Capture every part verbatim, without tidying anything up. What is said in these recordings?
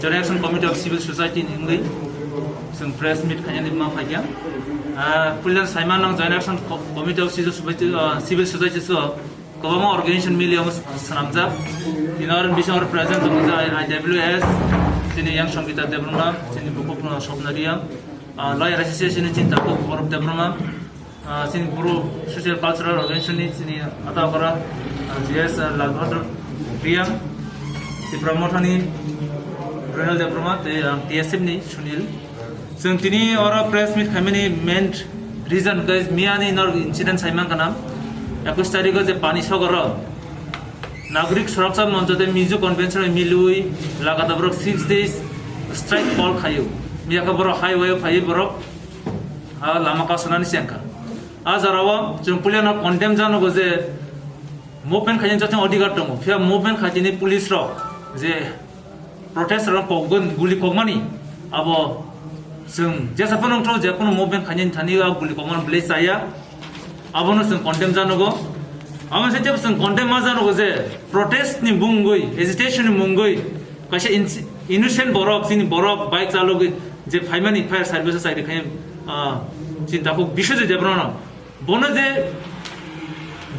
Joint Action Committee of Civil Society ni wngwi chwng press meet khainani ma phaikha. Ah, puila saima nang Joint Action Co-, Committee of Civil Society, ah, Civil Society so kwbangma organization mili omo swnamjak. Tini oro bising oro present tongo je I W S, chini Yang Sangita Debbarma, chini bukhuk no Swapna Reang, ah, Lawyer Association ni chini takhuk Gaurav Debbarma, ah, chini Bru Social Cultural Organization ni chini ata okra, ah, G S, ah, Lal Bahadur Reang, Tipra Motha ni Renal Debbarma, tei ang T S F ni Sunil. Chwng tini oro press meet khaimani main reason hwnkhe miyani nor incident saimang kana. Ekus tarikh o je Pani Sagor o Nagorik Suraksa Moncho tei Mizo Convention bai milwi lagatar borok six days strike call khaio. Miyakhe borok highway o phaiwi borok, ah, lama kasunani chengkha. Ah, jora o chwng puilano condemn janogo je movement khaina joto odhikar tongo. Phiya movement khaitini police rok je protest rok kokgwn guli kokmani abo chwng jesa phano wngthok je kono movement khaina thani o guli kokmani belai chaya. Abono chwng condemn janogo. Abo se jebo chwng condemn ma janogo je protest ni mungwi, agitation ni mungwi kaisa inci-, innocent borok, chini borok bike chalogwi je phaimani fire service o chakri khaim, ah, chini takhuk Biswajit Debbarma no. Bono je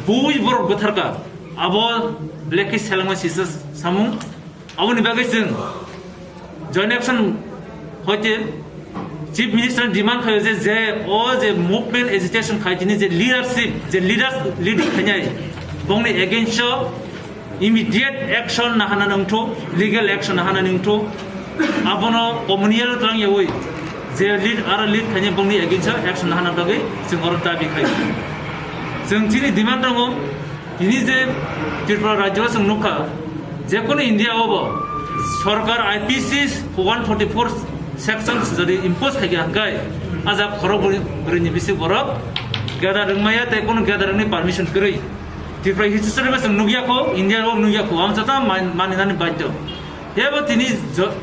bui borok bwtharka, abo belai khe selengma sisa samung. Aboni bagwi chwng Joint Action hoite Chief Minister ni demand khaio je, je o je movement agitation khai tini je leadership, je leaders leading khainai, bongni against o immediate action nahana nungthu, legal action nahana nungthu, abono communal tlang yawi je lead, aro lead khainai bongni against o action nahana bagwi chwng oro dabi khai. Chwng chini demand tongo, tini je Tripura rajyo chwng nukha, je kono India o bo sorkar I P C one forty-four section jodi impose khaikha hwnkhe, ajak khorok bwrwi, bwrwini bisik borok gather wngmaya tei kono gather wngni permission kwrwi. Tripura history bo chwng nukya kho, India bo nukya kho, ang joto man-, maninani badhyo. Hebo tini jo-,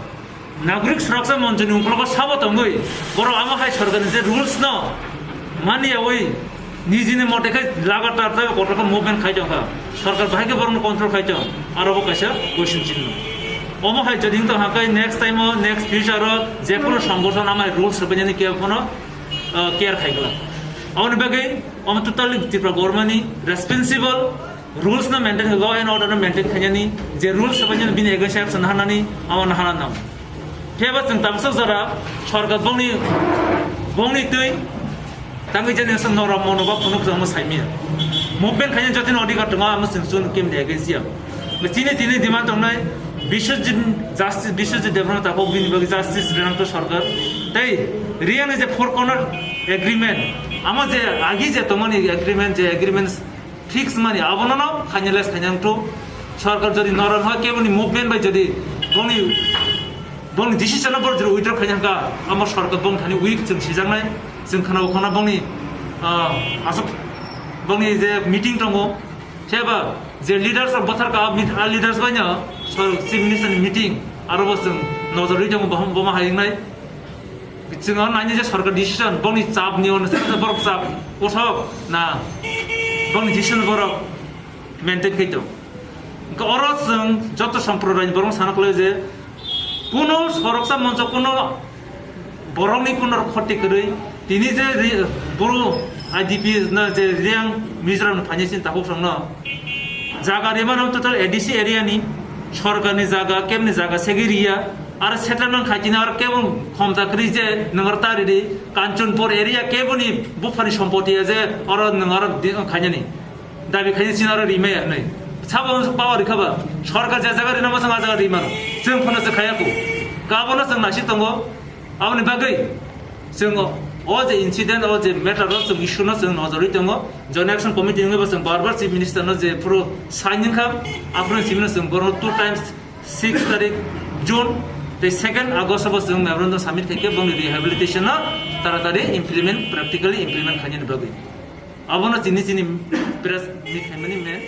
Nagorik Suraksa Monchoni ungkologo sabo tongwi borok amo hai sorkarni je rules no maniyawi nijini mote khe lagatar tei kotor khe movement khai tongkha. Sorkar bahai khe borokno control khai tong, aro bo kaisa question chinno. Omo hai jodi wngtong hwnkhe next time o, next future o je kono songgothon amo hai rules rwbainani kebo phano, uh, care khai glak. Aboni bagwi omo totally Tripura government ni responsible. Rules no maintain, law and order no maintain khainani, je rules sabaini bini against action hanani, amo no hana nang. Phiya ba chwng tabasok jora sorkar bongni, bongni twi tangwi jani aswk norok mono ba phunuk jamo saimia. Movement khaina jotoni odhikar tongo, amo chwng chwng kemni against ya. Chini tini demand tongnai Biswajit justice, Biswajit Debbarma takhuk bini bagwi justice renang to sorkar. Tei Reang ni je four corner agreement, amo je agi je tongmani agreement, je agreement fix mani abono no finalize khaina wngthu. Sorkar jodi norom ha keboni movement bai jodi boni, boni decision no bor jodi withdraw khaina hwnkha, amo sorkar bong thani weak chwng sijaknai, chwng khana khana boni, ah, aswk boni je meeting tongo, seba je leaders rok bwthar ka, a meet-, a leaders bai no sor-, chief minister ni meeting, aro bo chwng nojor ri tongo, bohom boma hayungnai. Chwng naini je sorkar decision, bongni chap ni ono se borok chap kothok na, bongni decision borok maintain khai tong. Hwnkhe oro chwng joto sampradayni borok sana khlai je kuno soroksa moncho kuno borokni kuno khoti kwrwi tini je ri-, boro I D P na je Reang Mizoram ni phaini sin takhuk songno jaga rimano total A D C area ni sorkar ni jaga, kebni jaga segwi riya. Aro settlement khai tini aro kebo khomta kwrwi je nwng aro ta ridi Kanchanpur area keboni buphani sompoti ya je oro nwng aro di-, khainani dabi khaini sini aro rimaya hinwi. Sabo power rikha ba sorkar je jaga rina masang a jaga rimano chwng phano se khaya kho. Kabono chwng nasi tongo. Aboni bagwi chwng o, o je incident, o je matter o chwng issue no chwng nojorwi tongo. Joint Action Committee wngwi bo chwng bar bar Chief Minister no je phuru sign wngkha, aphuru Chief Minister chwng borok two times six tarik June tei second August o bo chwng memorandum submit khaikhe bongni rehabilitation no taratari implement, practically implement khainani bagwi. Abono chini chini press meet khaimani main.